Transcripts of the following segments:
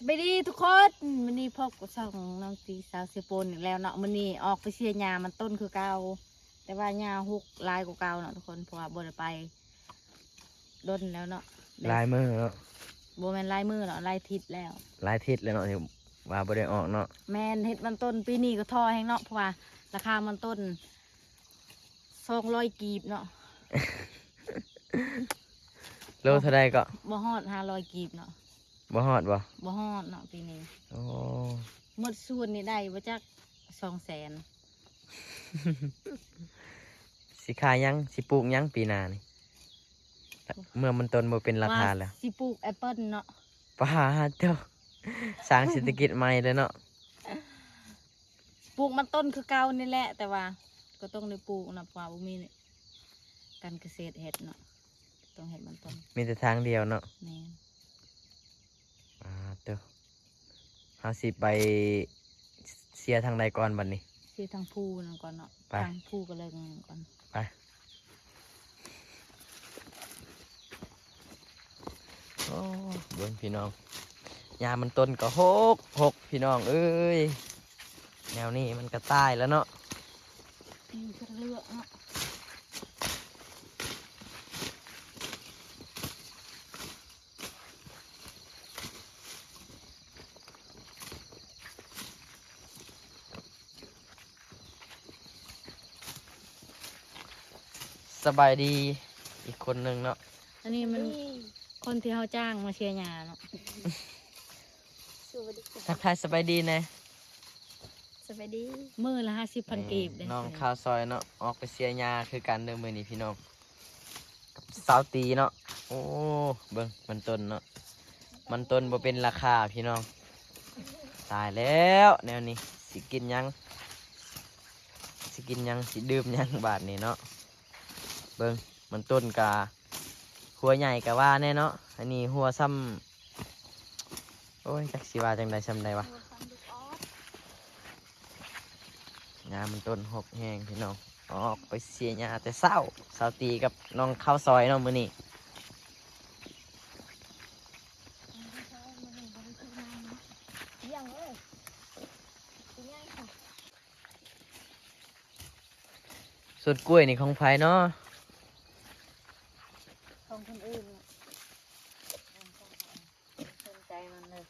ສະບາຍດີທຸກຄົນ ມື້ນີ້ພົບກັບຊ່ອງນ້ອງຕີສາວເຊໂປນອີກແລ້ວເນາະ. ມື້ນີ້ອອກໄປເສຍຫຍ້າມັນຕົ້ນຄືເກົ່າ ແຕ່ວ່າຫຍ້າຮົກຫຼາຍກວ່າເກົ່າເນາະທຸກຄົນ ເພາະວ່າບໍ່ໄດ້ໄປດົນແລ້ວເນາະ ຫຼາຍມື້ເນາະ. ບໍ່ແມ່ນຫຼາຍມື້ເນາະ ຫຼາຍທິດແລ້ວ ຫຼາຍທິດແລ້ວເນາະ ທີ່ວ່າບໍ່ໄດ້ອອກເນາະ. ແມ່ນ ເຮັດມັນຕົ້ນປີນີ້ກໍທໍ້ແຮງເນາະ ເພາະວ່າລາຄາມັນຕົ້ນສອງຮ້ອຍກີບເນາະ. ໂລເທົ່າໃດເກາະ? ບໍ່ຮອດຫ້າຮ້ອຍກີບເນາະ. ບໍ່ຮອດບໍ່? ບໍ່ຮອດເນາະປີນີ້. ໂອ້ ໝົດສວນນີ້ໄດ້ບໍ່ຈັກສອງແສນ. ຊິຂາຍຫຍັງ? ຊິປູກຫຍັງປີໜ້ານີ້? ເມື່ອມັນຕົ້ນບໍ່ເປັນລາຄາແລ້ວ ວ່າຊິປູກແອັບເປິ້ນເນາະ. ປາດໂທ້ ສ້າງເສດຖະກິດໃໝ່ເລີຍເນາະ. ປູກມັນຕົ້ນຄືເກົ່ານີ້ແຫຼະ ແຕ່ວ່າກໍຕ້ອງໄດ້ປູກເນາະ ເພາະວ່າບໍ່ມີການກະເສດເຮັດເນາະ ຕ້ອງເຮັດມັນຕົ້ນ ມີແຕ່ທາງດຽວເນາະ. ແມ່ນ. ປາດໂທ້ ເຮົາຊິໄປເສຍທາງໃດກ່ອນບັດນີ້? ເສຍທາງພູນັ້ນກ່ອນເນາະ ໄປ ທາງພູກະເລີງນັ້ນກ່ອນ ໄປ. ໂອ້ ເບິ່ງພີ່ນ້ອງ ຫຍ້າມັນຕົ້ນກໍຮົກໆ ພີ່ນ້ອງເອີຍ ແນວນີ້ມັນກໍຕາຍແລ້ວເນາະ. ສະບາຍດີອີກຄົນໜຶ່ງເນາະ. ອັນນີ້ມັນຄົນທີ່ເຮົາຈ້າງມາເສຍຫຍ້າເນາະ. ສະຫວັດດີ ທັກທາຍສະບາຍດີແດ່. ສະບາຍດີ. ມື້ລະຫ້າສິບພັນກີບເດ້ ນ້ອງຄາວຊອຍເນາະ ອອກໄປເສຍຫຍ້າຄືກັນເດີມື້ນີ້ພີ່ນ້ອງ ກັບສາວຕີເນາະ. ໂອ້ ເບິ່ງມັນຕົ້ນເນາະ ມັນຕົ້ນບໍ່ເປັນລາຄາພີ່ນ້ອງ. ຕາຍແລ້ວແນວນີ້ ຊິກິນຫຍັງ ຊິກິນຫຍັງ ຊິດື່ມຫຍັງບາດນີ້ເນາະ. ເບິ່ງມັນຕົ້ນກະ ຫົວໃຫຍ່ກະວ່າແນ່ເນາະ ອັນນີ້ຫົວຊ່ຳ ໂອ້ຍ ຈັກຊິວ່າຈັ່ງໃດຊ່ຳໃດວະ. ຫຍ້າມັນຕົ້ນຮົກແຮງພີ່ນ້ອງ ອອກໄປເສຍຫຍ້າແຕ່ເຊົ້າ ສາວຕີກັບນ້ອງຄາວຊອຍເນາະມື້ນີ້. ສວນກ້ວຍນີ້ຂອງໃຜເນາະ? ຂອງຄົນອື່ນ ບໍ່ສົນໃຈມັນເລີຍ.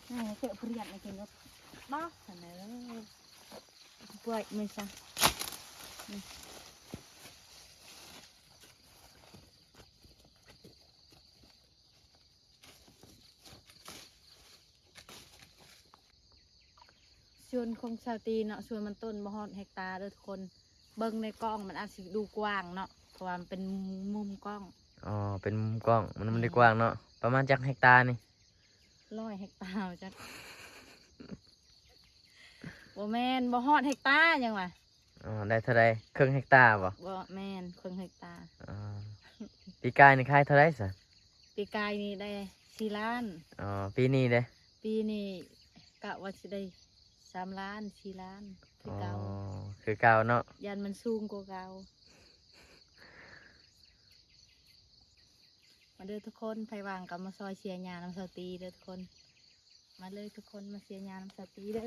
ເອີ ເຈາະປຽນໃຫ້ກິນລົດ ບໍ່ ຊັ້ນເດີ ປ່ອຍມັນຊະ. ສວນຂອງສາວຕີເນາະ ສວນມັນຕົ້ນບໍ່ຮອດເຮັກຕາເດີທຸກຄົນ. ເບິ່ງໃນກ້ອງມັນອາດຊິດູກວ້າງເນາະ ເພາະວ່າມັນເປັນມຸມກ້ອງ. ອໍ ເປັນມຸມກ້ອງ ມັນ ແມ່ນ ບໍ່ໄດ້ກວ້າງເນາະ. ປະມານຈັກເຮັກຕານີ້? ຮ້ອຍເຮັກຕາຈັກ ບໍ່ແມ່ນ ບໍ່ຮອດເຮັກຕາຫຍັງຫວາ. ອໍ ໄດ້ເທົ່າໃດ? ເຄິ່ງເຮັກຕາບໍ່? ບໍ່ແມ່ນ ເຄິ່ງເຮັກຕາ. ອໍ ປີກາຍນີ້ຂາຍເທົ່າໃດຊະ? ປີກາຍນີ້ໄດ້ສີ່ລ້ານ. ອໍ ປີນີ້ເດ? ປີນີ້ກະວ່າຊິໄດ້ສາມລ້ານ ສີ່ລ້ານ ຄືເກົ່າ. ອໍ ຄືເກົ່າເນາະ ຢ້ານມັນສູງກວ່າເກົ່າ. ມາເດີທຸກຄົນ ໃຜວ່າງກໍມາຊ່ອຍເສຍຫຍ້ານຳສາວຕີເດີທຸກຄົນ. ມາເລີຍທຸກຄົນ ມາເສຍຫຍ້ານຳສາວຕີເດີ.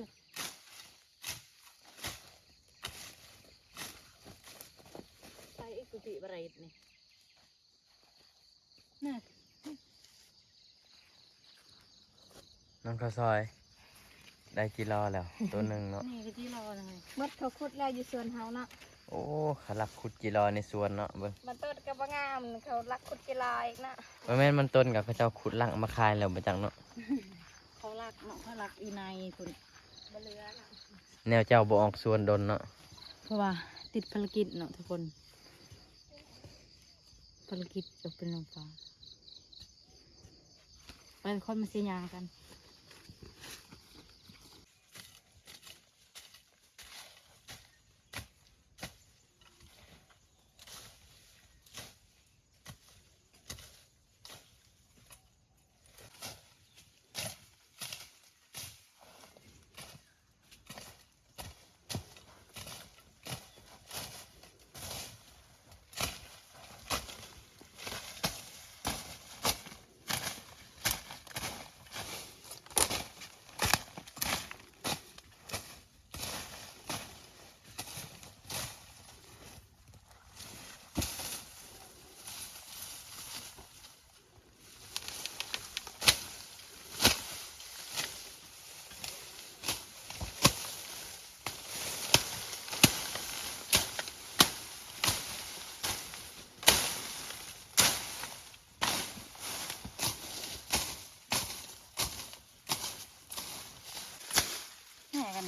ໃສ່ອີກກຸຕິບະໄດນີ້ ນະ ນ້ອງເຂົ້າຊອຍ ໄດ້ຈີລໍແລ້ວໂຕໜຶ່ງເນາະ. ນີ້ກໍຈີລໍນະ ໝົດເຂົາຂຸດແລ້ວຢູ່ສວນເຮົາເນາະ. ໂອ້ ເຂົາລັກຂຸດຈີລໍໃນສວນເນາະ ເບິ່ງ. ມັນຕົ້ນກໍບໍ່ງາມ ເຂົາລັກຂຸດຈີລໍອີກເນາະ. ບໍ່ແມ່ນມັນຕົ້ນ ກໍເຂົາເຈົ້າຂຸດລັກເອົາມາຂາຍແລ້ວບໍ່ຈັກເນາະ. ເຂົາລັກເນາະ ເຂົາລັກຢູ່ໃນພຸ້ນ ບໍ່ເຫຼືອເນາະ. ແນວເຈົ້າບໍ່ອອກສວນດົນເນາະ ເພາະວ່າຕິດພາລະກິດເນາະທຸກຄົນ. ພາລະກິດກໍເປັນນຳຟ້າ ໄປ ຄ່ອຍມາເສຍຫຍ້ານຳກັນ.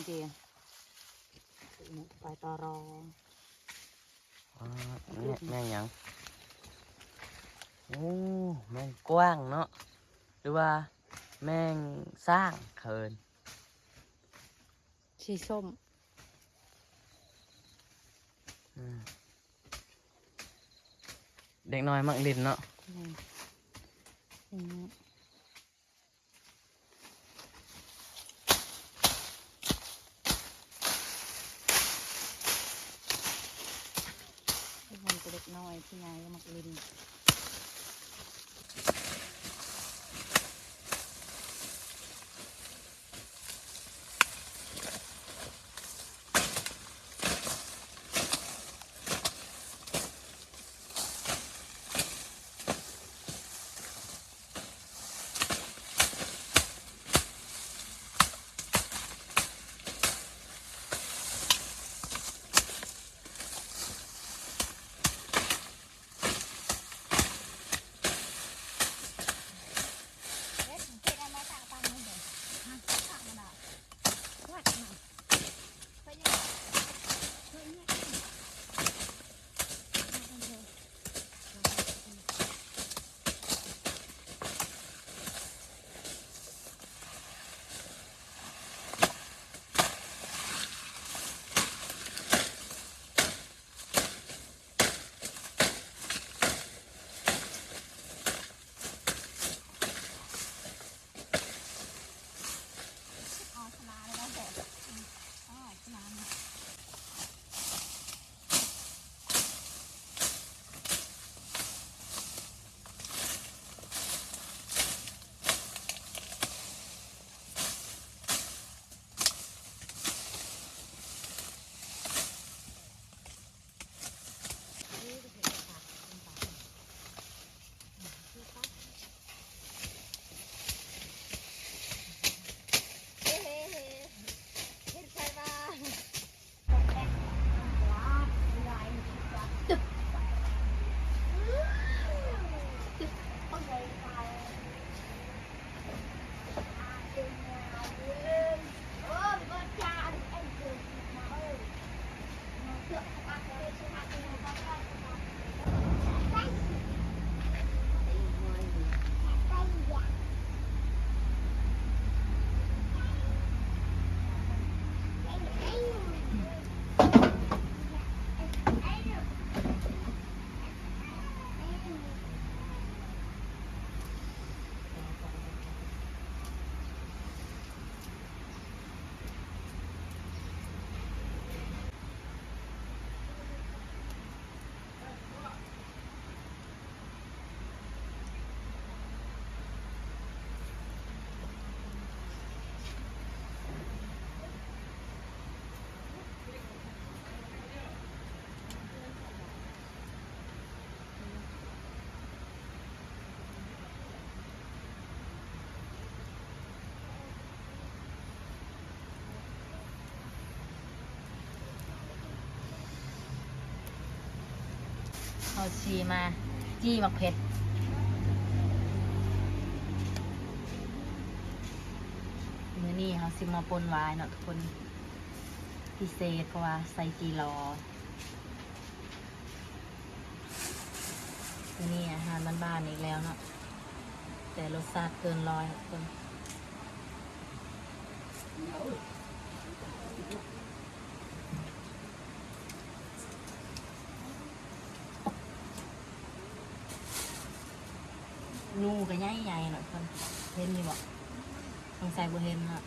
ເດ ໄປຕໍ່ລໍ. ອາ ແມ່ ແມ່ງຫຍັງ? ໂອ້ ແມງກວາງເນາະ ຫຼືວ່າແມງຊ້າງເຂົາເອີ້ນ ສີສົ້ມ. ອືມ ເດັກນ້ອຍມັກຫຼິ້ນເນາະ. ແມ່ນ ອືມ. ມັນເປັນເດັກນ້ອຍ ຜູ້ໃຫຍ່ກໍມັກຫຼິ້ນ. ເຮົາຊິມາຈີ່ໝາກເຜັດ. ມື້ນີ້ເຮົາຊິມາປົ່ນຫວາຍເນາະທຸກຄົນ ພິເສດເພາະວ່າໃສ່ຈີ່ລໍ. ມື້ນີ້ອາຫານບ້ານໆອີກແລ້ວເນາະ ແຕ່ລົດຊາດເກີນຮ້ອຍທຸກຄົນ. ໜູກໍໃຫຍ່ໆເນາະ ເຫັນຢູ່ບໍ່? ສົງໄສບໍ່ເຫັນເນາະ. ເ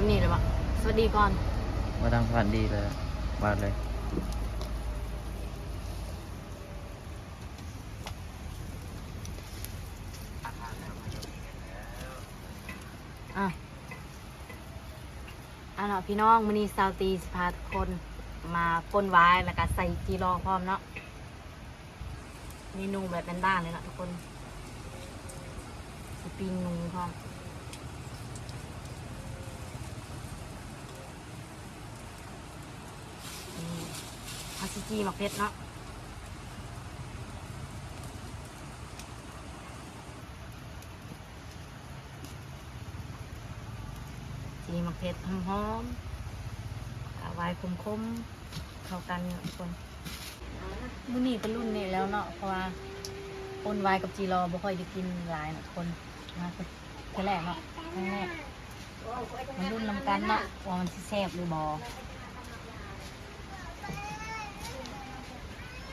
ນີ້ແຫຼະບໍ່ ສະຫວັດດີກ່ອນ. ບໍ່ຕ້ອງສະຫວັດດີເລີຍ ວ່າເລີຍ. ອ່ະ ອ່ະເນາະ ພີ່ນ້ອງ, ມື້ນີ້ສາວຕີຊິພາທຸກຄົນມາປົ່ນຫວາຍ ແລ້ວກະໃສ່ຈີລໍພ້ອມເນາະ. ເມນູແບບບ້ານໆເລີຍເນາະທຸກຄົນ, ຊິປີ້ງໜູພ້ອມ. ນີ້ ເຮົາຊິຈີ່ໝາກເຜັດເນາະ, ຈີ່ໝາກເຜັດຫອມໆ ກະຫວາຍຂົມໆ ເຂົ້າກັນເນາະທຸກຄົນ. ມື້ນີ້ກະລຸ້ນນີ້ແລ້ວເນາະ ເພາະວ່າປົ່ນຫວາຍກັບຈີ່ລໍບໍ່ຄ່ອຍໄດ້ກິນຫຼາຍເນາະທຸກຄົນ, ມາເທື່ອແລກເນາະ ຄັ້ງແລກ. ມາລຸ້ນນຳກັນເນາະ ວ່າມັນຊິແຊບຫຼືບໍ່.